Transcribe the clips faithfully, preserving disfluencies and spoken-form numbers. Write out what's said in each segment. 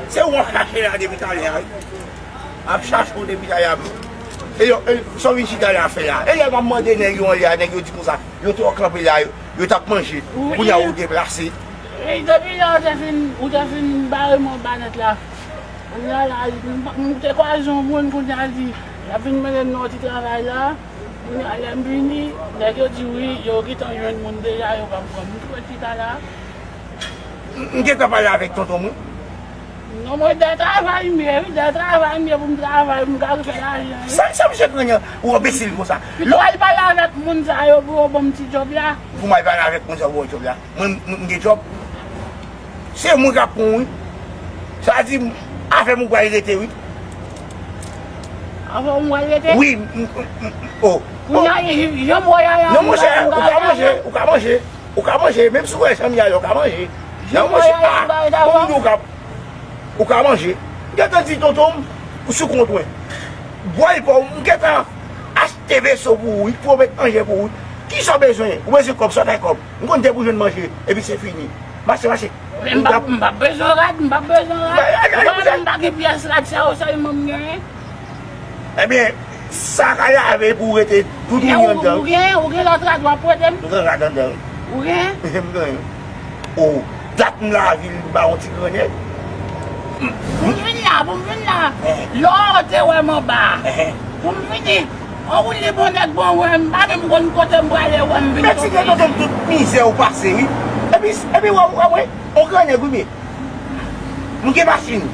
Se ou ap chache la depi talè a, wi. Ap chache ou depi talè a. E yo, e, sa w vin chita la fè la? E lè m ap mande nèg yo anlè a, nèg yo di konsa, yo twò kanpe la, yo, yo t ap manje. Kounye a ou deplase. E depi lè ou te fin, ou te fin bare m anba nèt la. Kounye a la, m, m te kwaze yon moun, kounye a l di, l ap vin mande m nan yon ti travay la. Kounye a lè m vini, nèg yo di wi, yo gentan jwenn moun deja, yo p ap pran m. M tou ret chita la. M, m gentan pale avèk tonton mwen. Non, mwen dè travay m ye, wi, dè travay m ye pou m travay, pou m ka fè lajan, wi. Sa, sa misye pran nan ou anbesil konsa? Pito al pale avèk moun sa yo pou yo ban m ti djòb la. Pou m al pale avèk moun sa yo pou yo djòb la. Mwen, m, m gen djòb. Se mwen k ap pran w, wi. Sa di, afè m ou pral rete, wi. Afè m ou pral rete? Wi, m, m, m, m, oh. Kounye a, jan m wè a la, non, monchè, ou ka manje, ou ka manje. Ou ka manje, menm si w wè jan m ye a, ou ka manje. Non, monchè, ah, ou di ou ka, ou ka manje. M gentan di tonton m, ou sou kont mwen. Bwè l pa w, m gentan achte veso pou ou, wi, pwomèt manje pou ou. Kisa w bezwen? Ou bezwen kòb, sòt ak kòb. M konn depi w jwenn manje, epi se fini. Mache, mache. Men m p ap, m p ap bezwen rad, m p ap bezwen rad. Ou konnen m pa gen pyès rad sa yo sèlman m genyen. Ebyen, sa ka lave pou w rete tout ou anndan. Ou gen, ou gen lòt rad w ap prete m? M gen rad anndan. Ou gen? M gen. O, dat m lave l, m ba yon ti grannen. Pou m vin la, pou m vin la. Lè w te wè m anba. Pou m vini. An woule bon nèg bon wè m, pa menm konn kote m prale wè m vin tonbe. Mèsi de tonton m tout mizè ou pase, wi. Epi, epi wè, wè, wè, on gran nèg, wi, men. M gen machin.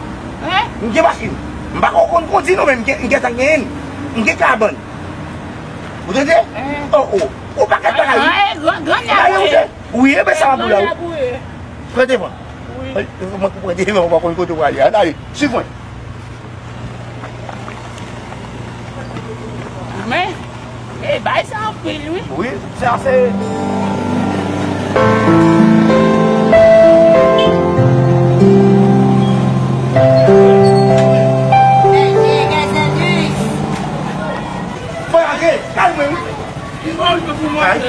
M gen machin. M pa ko konn kondi non, men m gen, m gentan genyen l. M gen kabann. Ou tande? Oh, oh. Ou pa gentan la, wi. Wi, e ben sa m ap di w la, wi. Pran devan. Mwen pou pran devan, ou pa konn kote w prale. Ann ale, swiv mwen. Men, e bay sa anpil, wi. Wi, sa se. Fò lage, kalme, wi. Ay.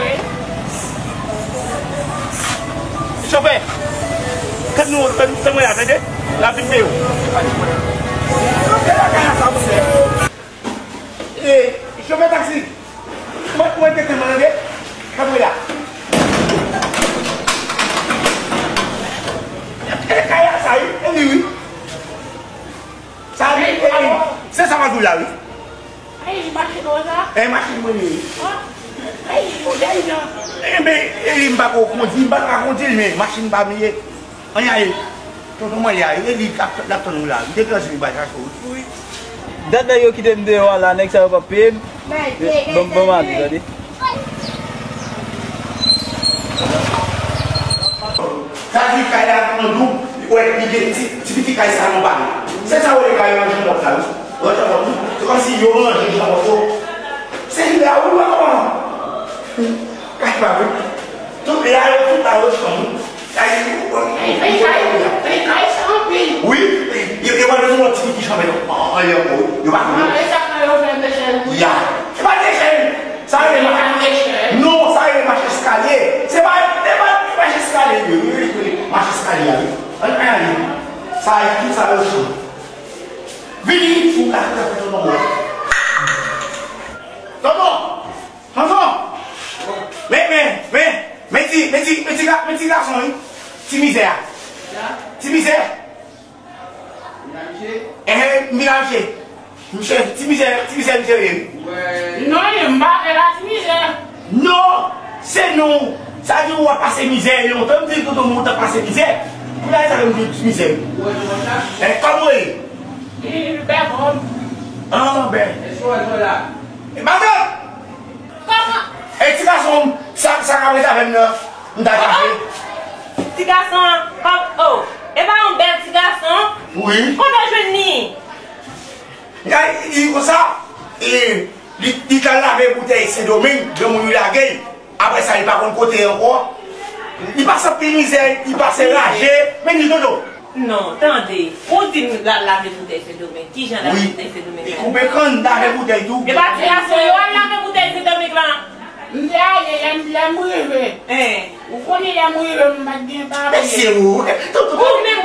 Chofè, kenbe w, kenbe w la, tande? N ap vin peye w. E, chofè taksi, mwen, mwen te kenbe w, tande? Kenbe w la. E kay la sa, wi, e li, wi. Sa, wi, e li. Se sa m ap di w la, wi. Ay, machin ou sa? E machin mwen li ye. Ay, ou dèyè. Enben, e li m pa ko kondi, m pa ka kondi l, men machin pa m li ye. Ann ale. Tonton mwen li a, e li k ap, l ap tann ou la. M te kraze li bay sa cho. Wi. Dat nèg yo kite m deyò a la, nèg sa yo p ap peye m. Ban m, ban m ale, tande. Sa di kay la nan doub, li wè li gen ti, ti piti kay sa nan bal. Se sa w rele kay ranje mòb la, wi. Ranje mòb, wi. Se kòmsi yo ranje jan mòb yo. Se li la, wi, wi, wi. Kay pa, wi. Tout la yo, tout la yo chanm, wi. Kay, wi, wi. Kay, kay, kay, kay sa anpil. Wi, yo, yo pa bezwen yon ti ki chanm yo. An, an, yo, wi. Yo pa. Ah, e sa k fè yo fè de chèz, wi. Ya. Se pa de chèz. Sa rele mache. Non, sa rele mache eskalye. Se pa, se pa mache eskalye, wi, wi, wi, wi, mache eskalye a, wi. Ann, ann ale. Sa, tout sa yo sou. Vini, pou m ka fè tonton mwen. Tonton! Tonton! Men, men, men, men ti, men ti, men ti ga-, men ti gason, wi. Ti mizè a. Ti mizè. Enhen, m vin al che. Misye, ti mizè, ti mizè, misye ye. Non, li, m pa fè la ti mizè. Non, se non. Sa di ou ap pase mizè, lontan m di tonton mwen ou t ap pase mizè. Pou la sa m di ti mizè. E kòman ou ye? Li, li bèbòm. An, bè. E madanm! Kòman? E ti gason, sa, sa k ap ret avè m nan, m ta kache. Ti gason an, kòm, oh, e pa yon bèl ti gason? Wi. Kote w jwenn li? Gade, li konsa, e, li, li t al lave boutèy Sendomeng, granmoun yo lage l. Apre sa, li pa konn kote ankò. Li pase anpil mizè, li pase raje, men li dodo. Non, tande, ou di m l al lave boutèy Sendomeng. Kijan l al lave boutèy Sendomeng la? Li koupe kann, lave boutèy tou. E pa ti gason yo al lave boutèy Sendomeng la? M te ale, lè m, lè m rive. Ou konnen lè m rive, m pa t gen papye. Mesye ou. Ou menm,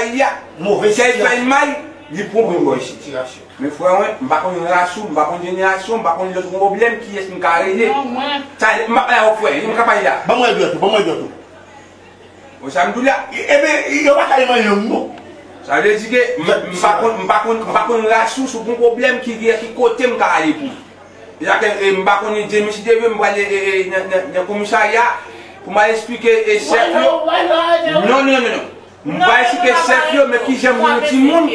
Ayiti a, kè l fè l mal, li pran pou yon bò isit. Men frè mwen, m pa konn ras ou, m pa konn jenerasyon, m pa konn lè w gon pwoblèm, kiyès m ka rele. Sa, m pa pale avè w frè, m ka pale la. Ban mwen dwèt ou, ban mwen dwèt ou. Bon, sa m di w la. Ebyen, yo pa ka manyen m non. Sa vle di ke m, m pa konn, m pa konn, m pa konn ras ou, si w gon pwoblèm, ki, ki, ki kote m ka ale pou. Epi, e, m pa konn, James te vle m prale, e, e, nan, nan, nan komisarya pou m al esplike, e, chèf yo. Non, non, non, non. M pral esplike chèf yo, men kijan m yon timoun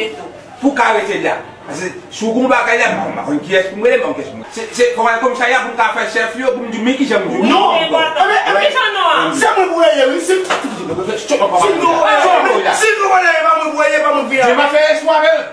pou ka rete la. Paske si w gon bagay la, m pa konn kiyès pou m rele, m pa konn kiyès pou m rele. Se, se, fò m al komisarya pou m ka fè chèf yo, pou m di, men kijan m di. Non! Ebyen, ebyen, se mwen pou rele, wi. Si, si nou rele, si nou rele, e pa mwen pou rele, e pa mwen pou vin avè l.